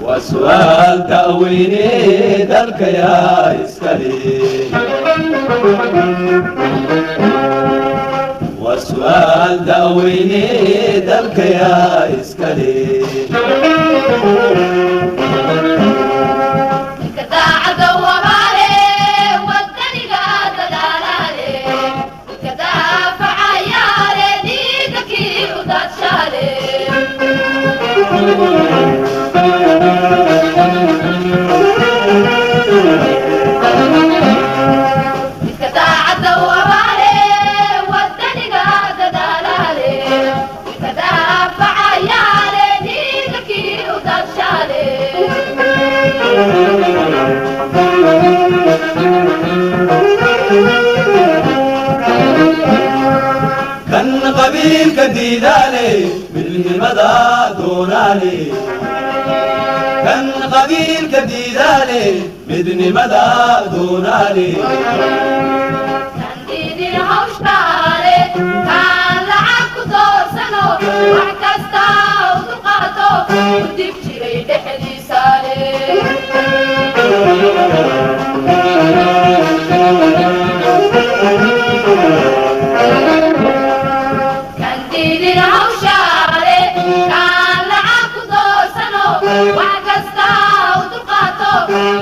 Waa su'aal da'weyne, dalka yaa iskale? Waa su'aal da'weyne, dalka yaa iskale? Daacadda wabaale, wadaniga dadaalaale, dadka daafacayaale, dhiiga kii u daadshaale. Midka daacadda wabaale, wadaniga dadaalaale, dadka daafacayaale, dhiiga kii u daadshaale. Kan qabiilka diidaale, midnimada doonaale. Kan qabiilka diidaale, midnimada doonaale. Kan diidin hawshaale, kaan lacag ku doorsano, wax kasta u dulqaato, u dib jiray dhexdiisaale. Kan diidin hawshaale, kaan lacag ku doorsano, wax kasta u dulqaato,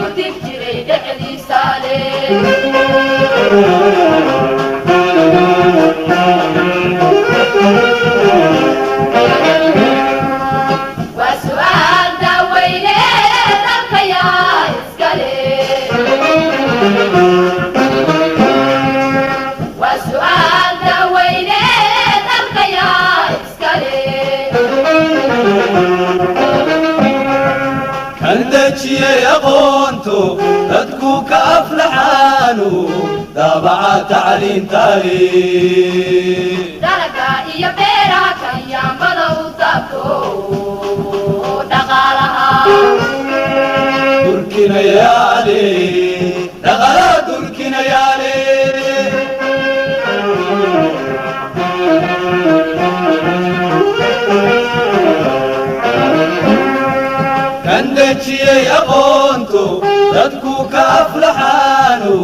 u dib jiray dhexdiisaale. Waa su'aal daaweyne, dalka yaa iskale? Waa su'aal daaweyne, dalka yaa iskale? Kan dejiyey aqoonto, dadku ka aflaxaanu, daabaca tacliintaale. Dalaga iyo beeraha kan yaambada u daabto dhaqaalaha. Durkinayaale, dhaqala durkinayaale. Kan dejiyey aqoonto, dadku ka aflaxaanu,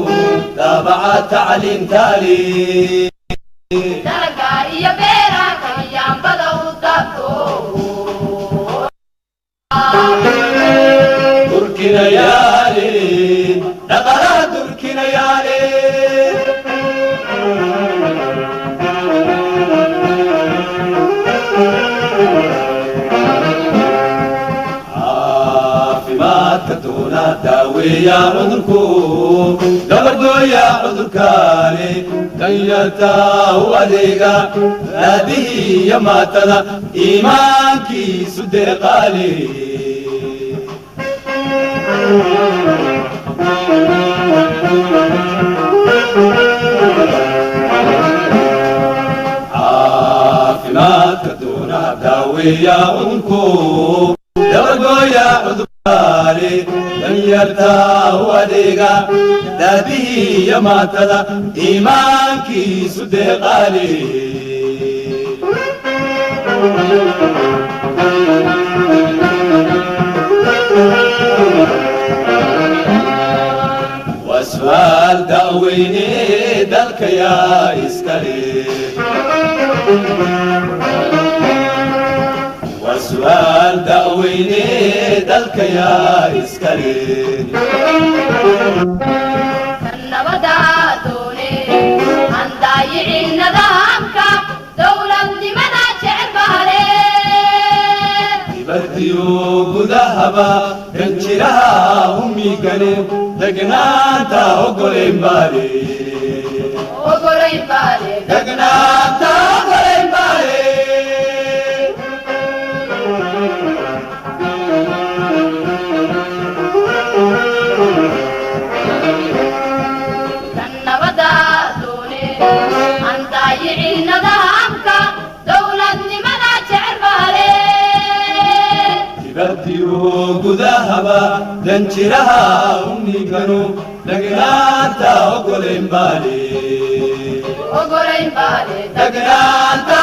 daabaca tacliintaale. Dalaga iyo beeraha kan yaambada u daabto Durkinayaale, dhaqala durkinayaale. Caafimaadka doona daaweeya cudurku, gabardooya cudurkaale, danyarta u adeega, raadihii iyo maatada, iimaankiisu deeqaale. Caafimaadka doona daaweeya cudurku, dabargooya cudurkaale, danyarta u adeega, daadihii iyo maatada, iimaankiisu deeqaale. Waa su'aal da'weyne, dalka yaa iskale? Waa su'aal da'weyne, dalka yaa iskale? Kan nabada doone, aan daayicin nidaamka, dowladnimada jecel baale. Dibadiyo gudahaba danjiraha umigane, degnaanta ogolayn baale. Ogolayn baale. Degnaanta ogolayn baale. Kan nabada doone, aan daayicin nidaamka, dowladnimada jecel baale. Dibadiyo gudahaba danjiraha umiganu, degnaanta ogolayn baale. Ogolayn baale. Degnaanta